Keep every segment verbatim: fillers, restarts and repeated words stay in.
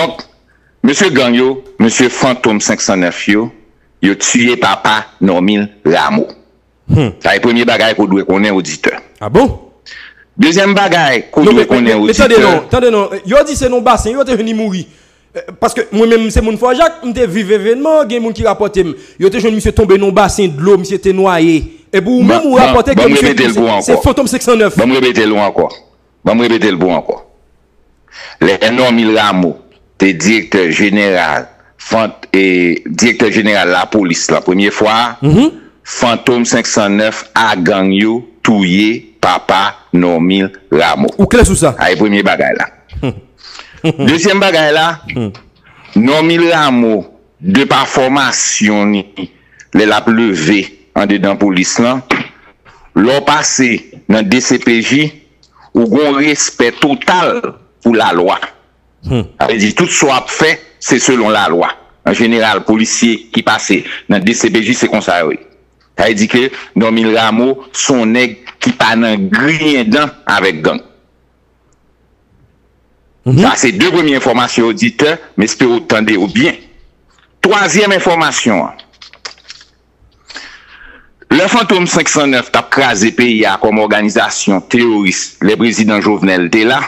Donk, mesye gang yo, mesye Fantom senk san nèf yo, yo tiye papa Normil Rameau. Hmm. Sa e premye bagay ke w dwe konnen, oditè. Ah bon? Dezyèm bagay ke w dwe konnen, oditè. Non, men, men, men, men tande non, tande non. Yo di se nan basen yo te jwenn li mouri. Eh, paske mwen menm, se moun Fò Jak, m te viv evènman, gen moun ki rapòte m. Yo te jwenn misye tonbe nan basen dlo, misye te nwaye. Epi ou menm, ou rapòte ke misye, se, se Fantom senk san nèf. Ban m repete l pou ou ankò. Ban m repete l pou ou ankò. Lè Normil Rameau te direktè jeneral, fant-, e, direktè jeneral lapolis la, premye fwa a, Fantom senk san nèf a gang yo touye papa Normil Rameau. Ou klè sou sa? Sa e premye bagay la. Dezyèm bagay la, Normil Rameau, de pa fòmasyon ni, lè l ap leve andedan polis lan, lè w pase nan D C P J, ou gon respè total pou lalwa. Sa vle di, tout sa w ap fè, se selon lalwa. An jeneral, polisye ki pase nan D C P J, se konsa yo ye. Sa vle di ke Normil Rameau se yon nèg ki pa nan griyen dan avèk gang. Sa se de premye enfòmasyon, oditè, m espere w tande yo byen. Twazyèm enfòmasyon an, lè Fantom senk san nèf t ap kraze peyi a kòm òganizasyon teyoris, lè prezidan Jovenel te la,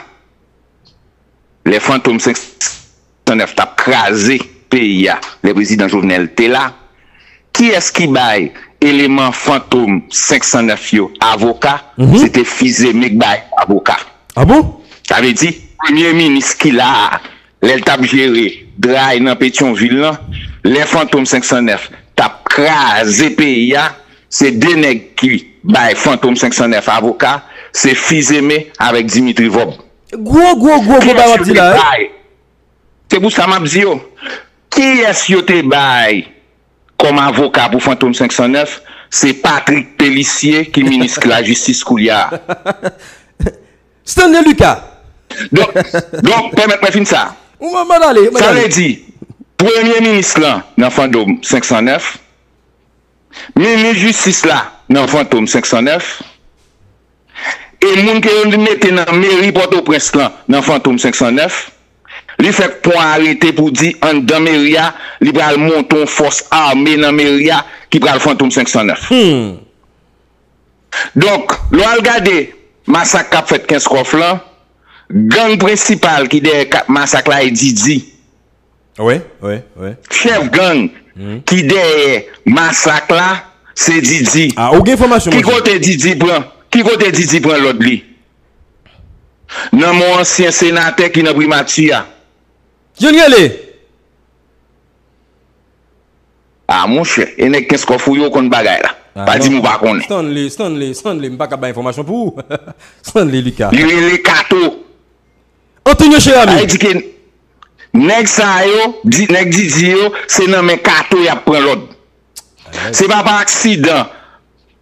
lè Fantom senk san nèf t ap kraze peyi a, lè prezidan Jovenel te la, kiyès ki bay eleman Fantom senk san nèf yo avoka? Se te Fils-Aimé k bay avoka. Ah bon? Sa vle di, premye minis ki la a, lè l t ap jere dray nan Petyonvil lan, lè Fantom senk san nèf t ap kraze peyi a, se de nèg ki bay Fantom senk san nèf avoka, se Fils-Aimé avèk Dimitri Vorbe. Gwo, gwo, gwo, gwo bagay w ap di la, wi. Se pou sa m ap di yo. Kiyès yo te bay kòm avoka pou Fantom senk san nèf? Se Patrick Pélissier ki minis lajistis koulye a. Stanley Lucas. Donk, donk, pèmèt mwen fin sa. Ou mwen ale, ou mwen ale. Sa vle di, premye minis lan nan Fantom senk san nèf, minis jistis la nan Fantom senk san nèf, e moun ke yo mete nan meri Pòtoprens lan nan Fantom senk san nèf, li fèk pran arete pou di anndan meri a, li pral monte yon fòs ame nan meri a ki pral Fantom senk san nèf. Hmm. Donk, lè w al gade masak k ap fèt Kenskòf lan, gang prensipal ki dèyè ka-, masak la e Didi. Wi, wi, wi. Chèf gang ki dèyè masak la, se Didi. Ah, ou gen enfòmasyon, monchè. Ki kote Didi pran, ki kote Didi pran lòd li? Nan men yon ansyen senatè ki nan primati a. Jan l rele? Ah, monchè, e nèg Kenskòf ou yo konn bagay la. Ah, pa di m ou pa konnen. Stanley, Stanley, Stanley, m pa ka bay enfòmasyon pou ou. Stanley Lucas. Li rele Kato. Antonio Cheramy. Sa vle di ke nèg sa yo, di, nèg Didi yo, se nan men Kato y ap pran lòd. Se pa pa aksidan.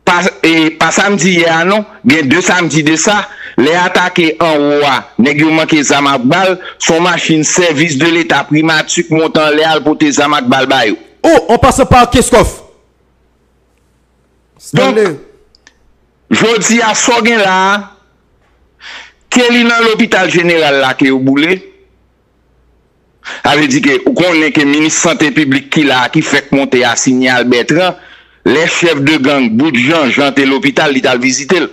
Pa, e, pa samdi yè a non, gen de samdi de sa, lè atake anwo a, nèg yo manke zam ak bal, se yon machin sèvis de leta primati k monte anlè al pote zam ak bal ba yo. Oh, an pasan pa Kenskòf. Donk, jodi a, sa w gen la a, ke li nan lopital jeneral la ke yo boule, sa vle di ke ou konnen ke minis sante piblik ki la a, ki fèk monte a, Sinyal Bètran, lè chèf de gang Bout Janjan te lopital, li t al vizite l.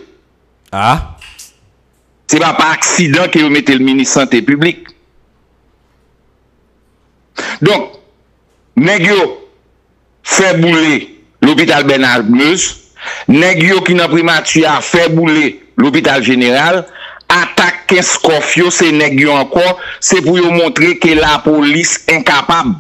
Ah. Se pa pa aksidan ke yo mete l minis sante piblik. Donk, nèg yo fè boule lopital Bernard Meuse, nèg yo ki nan primati a fè boule lopital jeneral, atak Kenskòf yo, se nèg yo ankò, se pou yo montre ke lapolis enkapab.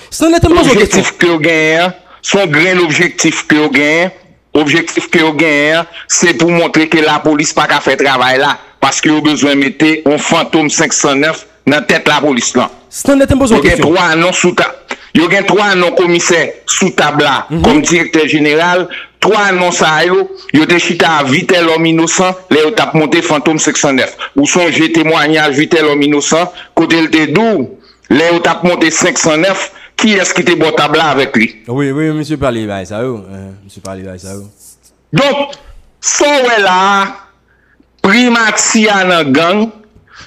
Stanley, te m poze w kesyon. Objektif ke yo genyen an, se yon grenn objektif ke yo genyen. Objektif ke yo genyen an, se pou montre ke lapolis pa ka fè travay la, paske yo bezwen mete yon Fantom senk san nèf nan tèt lapolis lan. Stanley, te m poze w kesyon. Yo gen twa non sou ta-, yo gen twa non komisè sou tab la kòm direktè jeneral. Twa non sa yo, yo te chita a Vitelhomme Innocent lè yo t ap monte Fantom senk san nèf. Ou sonje temwayaj Vitelhomme Innocent, kote l te di w, lè yo t ap monte senk san nèf, kiyès ki te bò tab la avèk li? Wi, wi, misye pale bagay sa yo. Eh, misye pale bagay sa yo. Donk, sa w wè la a, primati a nan gang,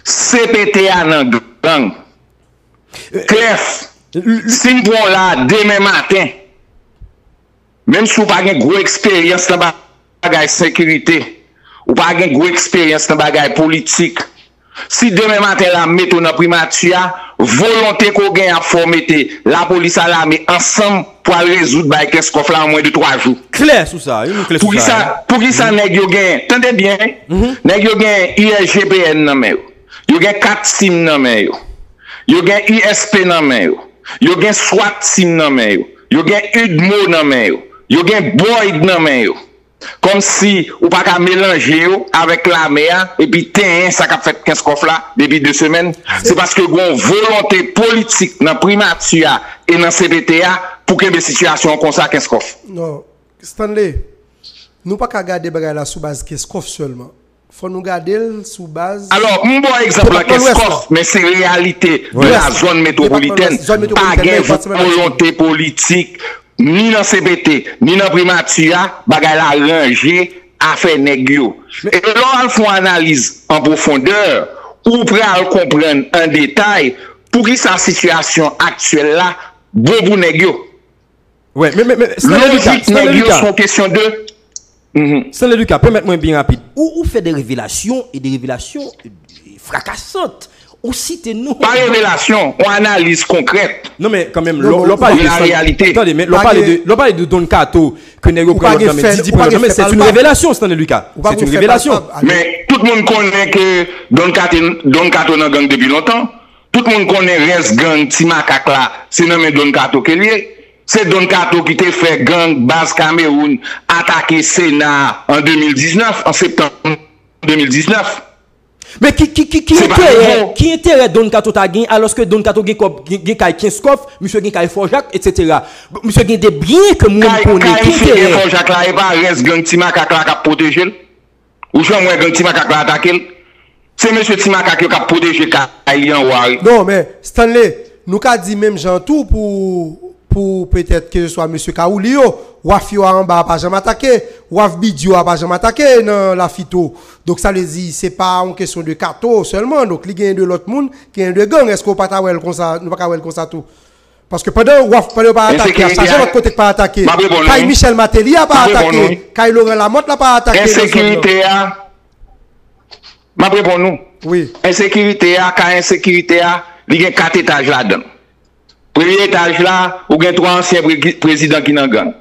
C P T a nan gang. Clef, si m pran w la demen maten, menm si w pa gen gwo eksperyans nan bagay sekirite, ou pa gen gwo eksperyans nan bagay politik, si demen maten la m mete w nan primati a, volonte ke w gen ap fè w mete lapolis a lame ansanm pou al rezoud bay Kenskòf la an mwen de twa jou. Klè sou sa, wi, nou klè sou sa. Poukisa, poukisa nèg yo gen, tande byen, nèg yo gen I S G P N nan men yo, yo gen kat sim nan men yo, yo gen U S P nan men yo, yo gen swat sim nan men yo, yo gen udmo nan men yo, yo gen boyd nan men yo. Kòmsi ou pa ka melanje yo avèk lame a epi tenyen sa k ap fèt Kenskòf la depi de semèn. Se paske gen yon volonte politik nan primati a e nan C P T a pou kenbe sitiyasyon an konsa Kenskòf. Non, Stanley, nou pa ka gade bagay la sou baz Kenskòf sèlman. Fò nou gade l sou baz. Alò, m ba w egzanp la Kenskòf, men se reyalite de la zòn metwopolitèn. Pa gen volonte politik ni nan C P T, ni nan primati a, bagay la ranje afè nèg yo. E lè w al fè yon analiz an pwofondè, ou pral konprann an detay poukisa sitiyasyon aktyèl la bon pou nèg yo. Wè, men, men, men, Stanley Lucas, Stanley Lucas. Lojik nèg yo se yon kesyon de. Stanley Lucas, pèmèt mwen byen rapid. Ou, ou fè de revelasyon e de revelasyon e, e frakasant. Ou site non. Pa revelasyon, yon analiz konkrèt. Non, men kanmenm, lè w pale de. Tande, men lè w pale de, lè w pale de Don Kato, ke nèg yo pran lòt nan men, Didi pran lòt nan men, se yon revelasyon, Stanley Lucas. Se yon revelasyon. Men tout moun konnen ke Don Kato, Don Kato nan gang depi lontan. Tout moun konnen rès gang Ti Makak la, se nan men Don Kato ke l ye. Se Don Kato ki te fè gang Baz Kamewoun atake Sena a an de mil diznèf, an septanm de mil diznèf. Men ki, ki, ki, ki enterè, ki enterè Don Kato ta gen alòske Don Kato gen kòb, gen, gen kay Kenskòf, misye gen kay Fòjak, etsetera. Misye gen de byen ke moun konnen, ki enterè? Kay misye gen Fòjak la, e pa rès gang Ti Makak la k ap pwoteje l? Ou janm wè gang Ti Makak la atake l? Se mesye Ti Makak yo k ap pwoteje kay li anwo a wi. Non, men, Stanley, nou ka di menm jan tou pou, pou petèt keseswa mesye Kawouli yo, Waf yo a anba a pa janm atake, Waf Bidyo a pa janm atake nan Lafito. Donk, sa vle di, se pa yon kesyon de Kato sèlman, donk, li genyen de lòt moun, genyen de gang. Èske w pa ta wè l konsa, nou pa ka wè l konsa tou? Paske pandan Waf, pandan yo pa atake a, sa jan lòt kote k pa atake. Kay Michel Martelly a pa atake. Kay Laurent Lamothe la pa atake nan zòn nan. Ensekirite a, m ap reponn ou. Wi. Ensekirite a, ka ensekirite a, li gen kat etaj ladan l. Premye etaj la, ou gen twa ansyen pre- prezidan ki nan gang.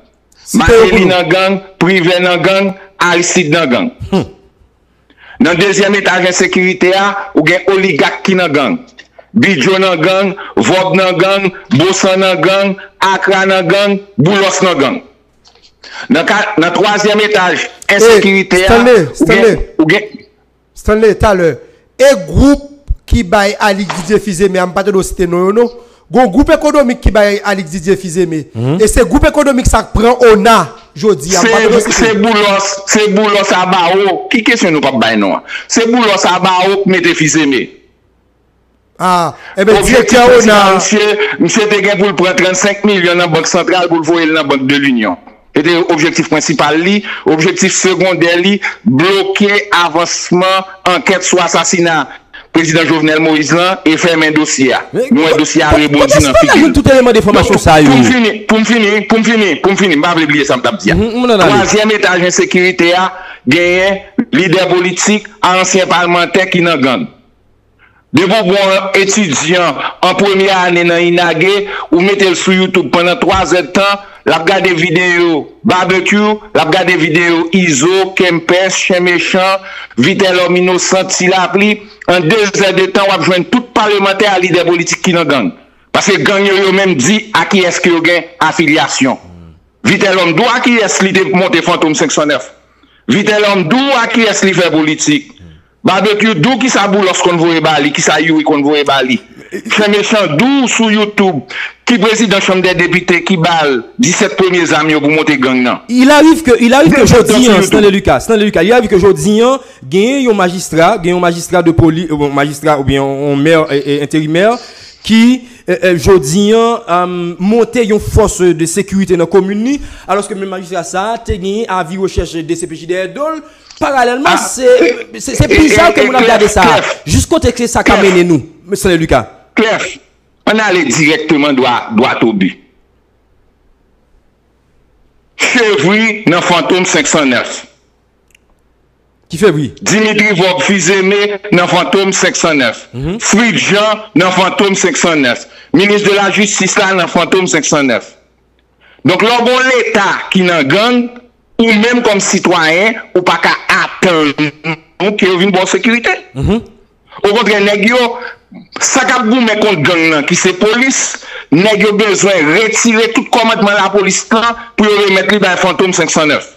Martelly nan gang, Privè nan gang, Aristide nan gang. Nan dezyèm etaj ensekirite a, ou gen oligak ki nan gang. Bidjo nan gang, Vòb nan gang, Bosan nan gang, Akra nan gang, Boulòs nan gang. Nan ka, nan twazyèm etaj ensekirite a, ou gen, ou gen. Stanley, talè, e gwoup ki bay Alix Didier Fils-Aimé a, m pa tande w site non yo non. Gon gwoup ekonomik ki bay Alix Didier Fils-Aimé. E se gwoup ekonomik sa k pran ona jodi a. M pa tande w site. Se Boulos, se Boulos a bawo. Ki kesyon nou p ap bay non an? Se Boulos a bawo k mete Fils-Aimé. Ah, enben, direktè ona. Misye, misye te gen pou l pran trannsenk milyon nan Bank Santral pou l voye l nan Bank de Linyon. Se te objektif prensipal li. Objektif segondè li, bloke avansman ankèt sou asasina Prezidan Jovenel Moïse lan e fèmen dosye a. Nou wè dosye a rebondi nan figi l. Donk, pou m fini, pou m fini, pou m fini, pou m fini, m pa vle bliye sa m t ap di a. Twazyèm etaj ensekirite a, genyen lidè politik, ansyen palmantè ki nan gang. Depi w gon etidyan an premye ane nan Inage, ou mete l sou YouTube pandan twa zè d tan, l ap gade videyo Babekyou, l ap gade videyo Izo, Kempès, Chen Mechan, Vitelòm Inosan, Ti Lapli, an de zè de tan w ap jwenn tout palemantè a lidè politik ki nan gang. Paske gang yo yo menm di a kiyès ke yo gen afilyasyon. Vitelòm di w a kiyès li te monte Fantom senk san nèf. Vitelòm di w a kiyès li fè politik. Babekyou di w kisa Boulos konn voye ba li, kisa Youri konn voye ba li. Chen Mechan di w sou YouTube ki prezidan chanm dè depite ki ba l disèt premye zam yo pou monte gang nan. Il arrive que, il arrive que jodi an, Stanley Lucas, Stanley Lucas, il arrive que jodi an, genyen yon majistra, genyen yon majistra de poli, euh, majistra oubyen yon mè, euh, euh, enterimè, ki, euh, euh, jodi an, euh, monte yon fòs de sekirite nan komin li, alòske menm majistra sa a te genyen avi rechèch D C P J dèyè do l. Paralèlman, se, se, se biza ke moun ap gade sa a. Jis kote ke sa ka mennen nou, Stanley Lucas? Clef, ann ale dirèkteman dwa, dwa tobi. Chevry nan Fantom senk san nèf. Ki Fevri? Dimitri Vorbe Fils-Aimé nan Fantom senk san nèf. Fritz Jean nan Fantom senk san nèf. Minis de la Jistis la nan Fantom senk san nèf. Donk, lè w gen yon Leta ki nan gang, ou menm kòm sitwayen, ou pa ka atann ke yo vin ba w sekirite. Okontrè, nèg yo, sa k ap goumen kont gang nan, ki se polis, nèg yo bezwen retire tout kòmandman lapolis lan pou yo remèt li bay Fantom senk san nèf.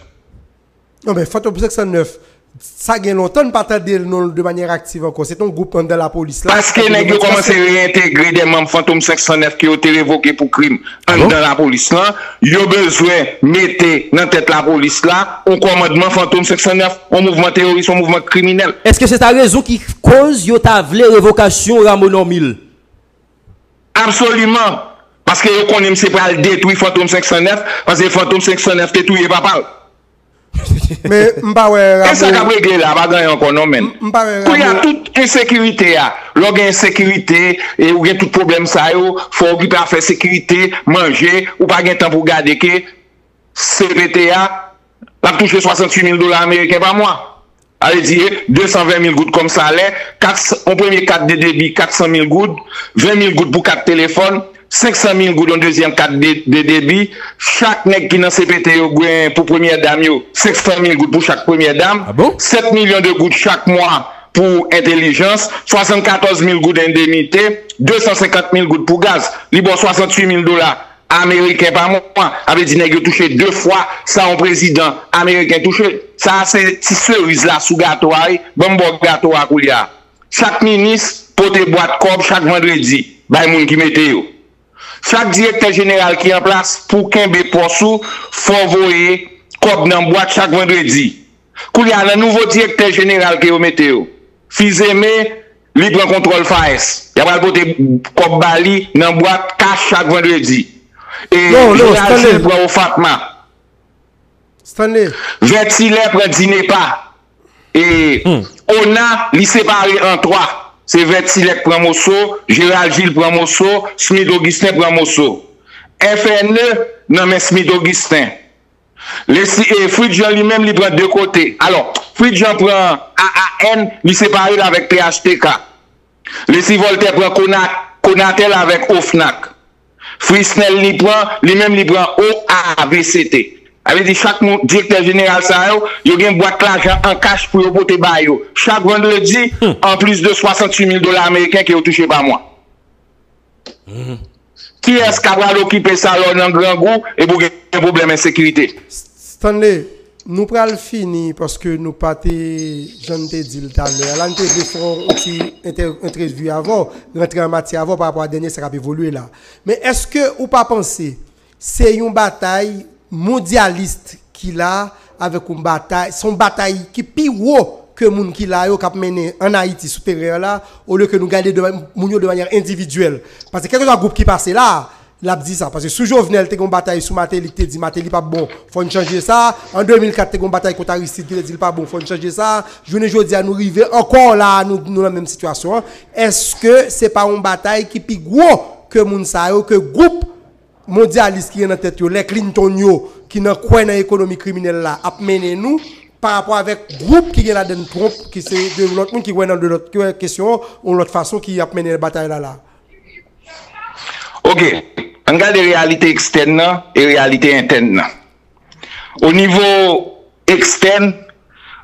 Non, men Fantom senk san nèf, sa gen lontan n pa tande l non de manyè aktiv ankò. Se t yon gwoup anndan lapolis la. Paske nèg yo kòmanse reyentegre de manm Fantom senk san nèf ke yo te revoke pou krim anndan lapolis lan, yo bezwen mete nan tèt lapolis la yon kòmandman Fantom senk san nèf, yon mouvman teworis, yon mouvman kriminèl. Èske se ta rezon ki koz yo ta vle revokasyon Rameau Normil? Absoliman. Paske yo konnen misye pral detwi Fantom senk san nèf, paske Fantom senk san nèf te touye papa l. Men m pa wè Rameau. E sa k ap regle la, pa gen anyen ankò non, menn. M pa wè Rameau. Kounye a, tout ensekirite a, lè w gen ensekirite, e ou gen tout pwoblèm sa yo, fò w okipe afè sekirite, manje, ou pa gen tan pou w gade ke C P T a, l ap touche swasanntuit mil dola ameriken pa mwa. Sa vle di, de san ven mil goud kòm salè, kat, yon premye kat de debi, kat san mil goud, ven mil goud pou kat telefòn, senk san mil goud yon dezyèm kat de, de debi. Chak nèg ki nan C P T yo gen pou premyè dam yo, senk san mil goud pou chak premyè dam. Sèt milyon de goud chak mwa pou entèlijans, swasannkatòz mil goud endemnite, de san senkant mil goud pou gaz. Li ba w swasanntuit mil dola ameriken pa mwa. Sa vle di nèg yo touche de fwa sa yon prezidan ameriken touche. Sa a se ti seriz la sou gato a, wi. Ban m ba w gato a koulye a. Chak minis pote bwat kòb chak vandredi bay moun ki mete yo. Chak direktè jeneral ki an plas, pou kenbe pòs ou, fò w voye kòb nan bwat chak vandredi. Koulye a, nan nouvo direktè jeneral ke yo mete yo, Fils-Aimé, li pran kontwòl FAES. Y a pral pote kòb ba li nan bwat kach chak vandredi. E Gérald Gilles pran OFATMA. Stanley. Vètilè pran DINEPA. E ONA, li separe an twa. Se Vètilè k pran moso, Gérald Gilles pran moso, Smith Augustin pran moso. FNE nan men Smith Augustin. Lesi, e, Fritz Jean li menm, li pran de kote. Alò, Fritz Jean pran A A N, li separe l avèk P H T K. Lesi Voltaire pran Kona-, Konatel avèk OFNAC. Frisnel li pran, li menm li pran O A V C T. Sa vle di chak moun, direktè jeneral sa yo, yo gen bwat lajan an kach pou yo pote ba yo. Chak vandredi, anplis de swasanntuit mil dola ameriken ke yo touche pa mwa. Kiyès k ap pral okipe sa lè w nan grangou epi w gen pwoblèm ensekirite? Stanley, nou pral fini paske nou pa te, jan n te di l talè a la, n te vle fè yon ti entè-, entèvyou avè w, rantre an matyè avè w pa rapò a dènye sa k ap evolye la. Men èske ou pa panse se yon batay mondyalis ki la avèk yon batay, se yon batay ki pi wo ke moun ki la yo k ap mennen ann Ayiti sou teren an la, olye ke nou gade de, moun yo de manyè endividyèl. Paske kèlkeswa gwoup ki pase la, l ap di sa. Paske sou Jovenel te gen yon batay sou Martelly ki te di Martelly p ap bon, fò n chanje sa. An de mil kat te gen yon batay kont Aristide ki te di l pa bon, fò n chanje sa. Jounen jodi a nou rive ankò la a, nou, nou nan menm sitiyasyon an. Èske se pa yon batay ki pi gwo ke moun sa yo, ke gwoup mondyalis ki gen nan tèt yo, lè Clinton yo, ki nan kwè nan ekonomi kriminèl la, ap mennen nou, pa rapò avèk gwoup ki gen ladann Trump, ki se de lòt moun ki wè nan de lòt, ki wè kesyon an yon lòt fason, ki ap mennen batay la la? Ok, ann gade reyalite ekstèn nan e reyalite entèn nan. O nivo ekstèn,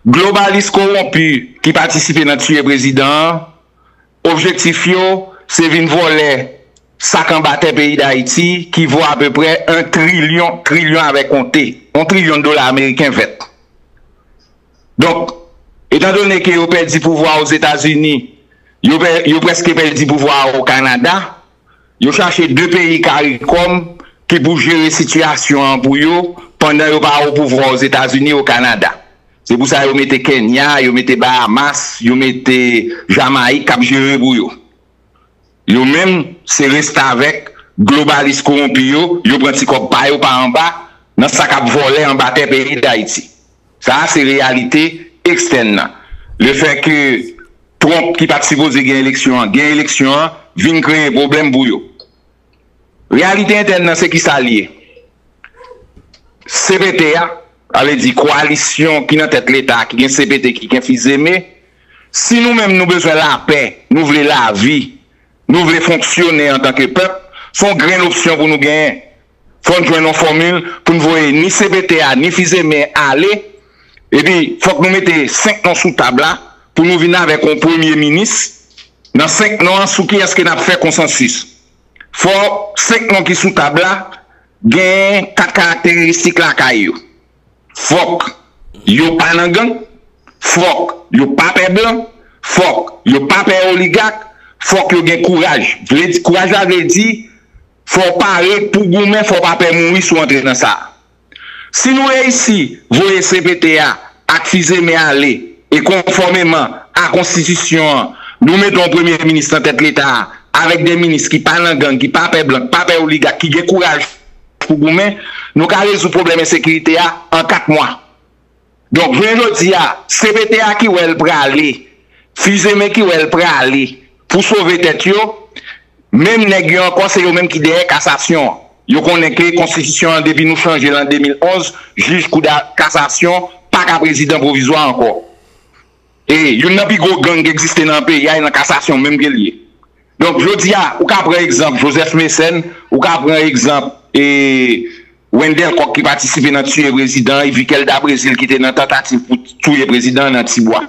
globalis kowonpi ki patisipe nan tiye prezidan an, objektif yo se vin vòlè sak anba tè peyi Dayiti ki vo apeprè yon trilyon, trilyon avèk konte, yon trilyon dola ameriken vèt. Donk, etandone ke yo pèdi pouvwa Ozetazini, yo, pè, yo prèske pèdi pouvwa o Kanada, yo chache de peyi Karikòm ki pou jere sitiyasyon an pou yo pandan yo pa o pouvwa Ozetazini, o Kanada. Se pou sa yo mete Kenya, yo mete Bahamas, yo mete Jamayik k ap jere pou yo. Yo menm, se restavèk globalis kowonpi yo, yo pran ti kòb pa yo pa anba nan sa k ap vòlè anba tè peyi Dayiti. Sa a se reyalite ekstèn nan. Lefètke Trump, ki pa t sipoze gen eleksyon an, gen eleksyon an, vin kreye pwoblèm pou yo. Reyalite entèn nan se kisa l ye? C P T a, sa vle di kowalisyon ki nan tèt Leta a, ki gen C P T, ki gen Fizeme, si nou menm nou bezwen lapè, nou vle lavi, nou vle fonksyone antanke pèp, se yon grenn opsyon pou nou genyen. Fò n jwenn yon fòmil pou n voye ni C P T a, ni Fizeme ale, epi fòk nou mete senk non sou tab la pou nou vin avèk yon premye minis. Nan senk non an, sou kiyès ke n ap fè konsansis? Fò senk non ki sou tab la gen kat karakteristik lakay yo. Fòk yo pa nan gang, fòk yo pa pè blan, fòk yo pa pè oligak, fòk yo gen kouraj. Vle di, kouraj la vle di, fò w pare pou goumen, fò w pa pè mouri si w antre nan sa. Si nou reyisi voye C P T a ak Fizeme ale, e konfòmeman a konstitisyon an, nou mete yon premye minis nan tèt Leta a, avèk de minis ki pa nan gang, ki pa pè blan, ki pa pè oligak, ki gen kouraj pou goumen, nou ka rezoud pwoblèm ensekirite a an kat mwa. Donk, jounen jodi a, C P T a ki wè l prale, Fizeme ki wè l prale pou sove tèt yo, menm nèg yo ankò, se yo menm ki dèyè kasasyon an. Yo konnen ke konstitisyon an, depi nou chanje l an de mil onz, jij kou da kasasyon pa ka prezidan pwovizwa ankò. E youn nan pi gwo gang ki egziste nan peyi a, e nan kasasyon menm ke l ye. Donk, jodi a, ou ka pran egzanp Joseph Mécène, ou ka pran egzanp e Wendell Coq ki patisipe nan tiye prezidan an, e Vikel Dabrezil ki te nan tantativ pou touye prezidan an nan Tibwa.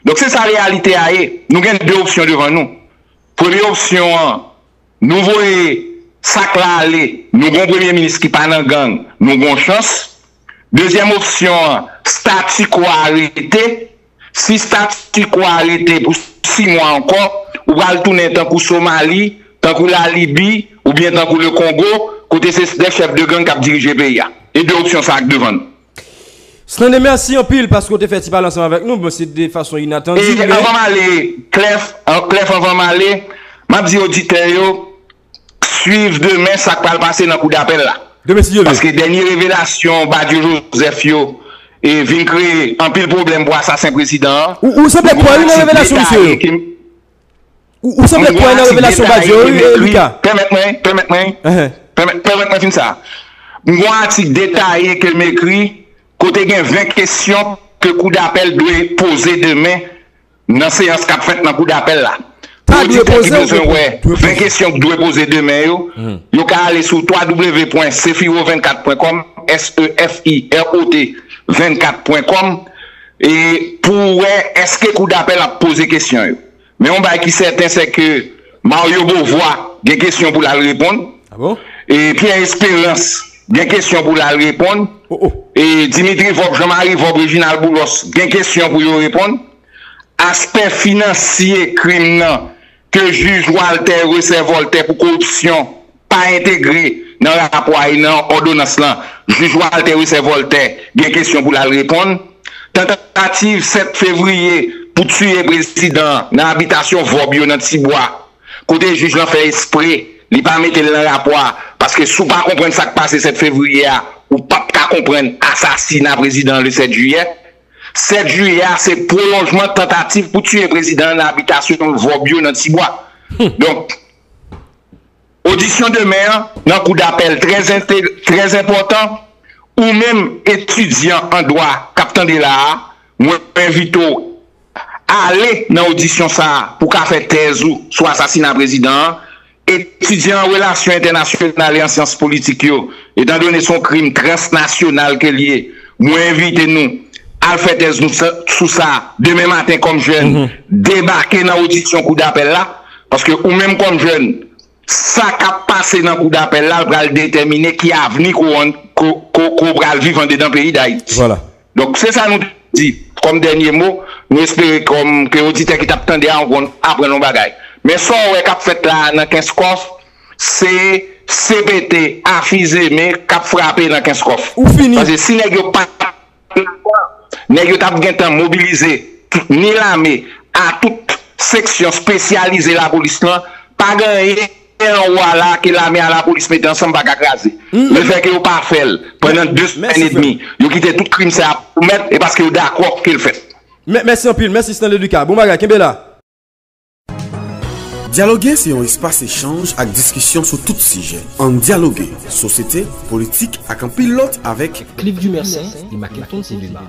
Donk, se sa reyalite a ye. Nou gen de opsyon devan nou. Premye opsyon an, nou voye sa k la ale, nou gon premye minis ki pa nan gang, nou gon chans. Dezyèm opsyon an, statu quo a rete. Si statu quo a rete pou sis mwa ankò, ou pral tounen tankou Somali, tankou Lalibi, oubyen tankou le Kongo, kote se de chèf de gang k ap dirije peyi a. E de opsyon sa a k devan nou. Stanley, mèsi anpil paske w te fè ti pale ansanm avèk nou. Bon, se de fason inatandi, e men anvan m ale, Clef, an, Clef, anvan m ale, m ap di oditè yo, swiv demen sa k pral pase nan kou dapèl la. Demen, si Dye vle. Paske dènye revelasyon Badio Joseph yo e vin kreye anpil pwoblèm pou asasen prezidan an. Ou, ou sanble kwè, wi, nan revelasyon misye yo. Ou, ou sanble kwè nan revelasyon Badio, wi, e, Lucas. Pèmèt mwen, pèmèt mwen, pèmèt, pèmèt mwen fin sa. M gon atik detaye ke m ekri, kote gen ven kesyon ke kou dapèl dwe poze demen nan seyans k ap fèt nan kou dapèl la. Pou oditè ki bezwen wè ven kesyon k dwe poze demen yo, yo ka ale sou w w w pwen sefiro vennkat pwen kòm, S E F I R O T vennkat pwen kòm, e pou w wè èske kou dapèl ap poze kesyon yo. Men yon bagay ki sèten, se ke Mario Beauvoir gen kesyon pou l al reponn. E Pierre Espérance gen kesyon pou l al reponn. E Dimitri Vorbe, Jean Marie Vorbe, Reginald Boulos gen kesyon pou yo reponn. Aspè finansye krim nan ke jij Walter Resser Voltaire pou koripsyon pa entegre nan rapò a e nan òdonans lan, jij Walter Resser Voltaire gen kesyon pou l al reponn. Tantativ sèt fevriye pou tiye prezidan an nan abitasyon Vorbe yo nan Tibwa, kote jij lan fè espre li pa mete l nan rapò a, paske si w pa konprann sa k pase sèt fevriye a, ou p ap ka konprann asasina prezidan an le sèt jiyè. Sèt jiyè a se pwolonjman tantativ pou tiye prezidan an nan abitasyon Vorbe yo nan Tibwa. Donk, odisyon demen an nan kou dapèl trè ente-, trè enpòtan. Ou menm etidyan an dwa k ap tande la a, mwen envite w ale nan odisyon sa a pou w ka fè tèz ou sou asasina prezidan an. Etidyan an relasyon entènasyonal e an syans politik yo, etandone se yon krim transnasyonal ke l ye, mwen envite nou al fè tèz nou sa, sou sa demen maten kòm jèn, debake nan odisyon kou dapèl la, paske ou menm kòm jèn, sa k ap pase nan kou dapèl la, l pral detèmine ki avni ke w, ke, ke, ke w pral viv andedan peyi Dayiti. Donk, se sa nou di kòm dènye mo. Nou espere kòm ke oditè ki t ap tande a, w konn aprann yon bagay. Men sa w wè k ap fèt la a nan Kenskòf, se C P T a Fizeme k ap frape nan Kenskòf. Paske si nèg yo pa t, nèg yo t ap gentan mobilize ni lame a tout seksyon espesyalize lapolis lan, pa gen anyen anwo a la ke lame a lapolis mete ansanm pa ka kraze. Lefètke yo pa fè l pandan de semèn edmi, yo kite tout krim sa a pwomèt, e paske yo dakò ke l fèt. Mè-, mèsi anpil, mèsi Stanley Lucas. Bon bagay, kenbe la. Dyaloge se yon espas echanj ak diskisyon sou tout sijè. Ann dyaloge, sosyete, politik ak anpil lòt avèk Cliff Dumercin et Macleton Céduma.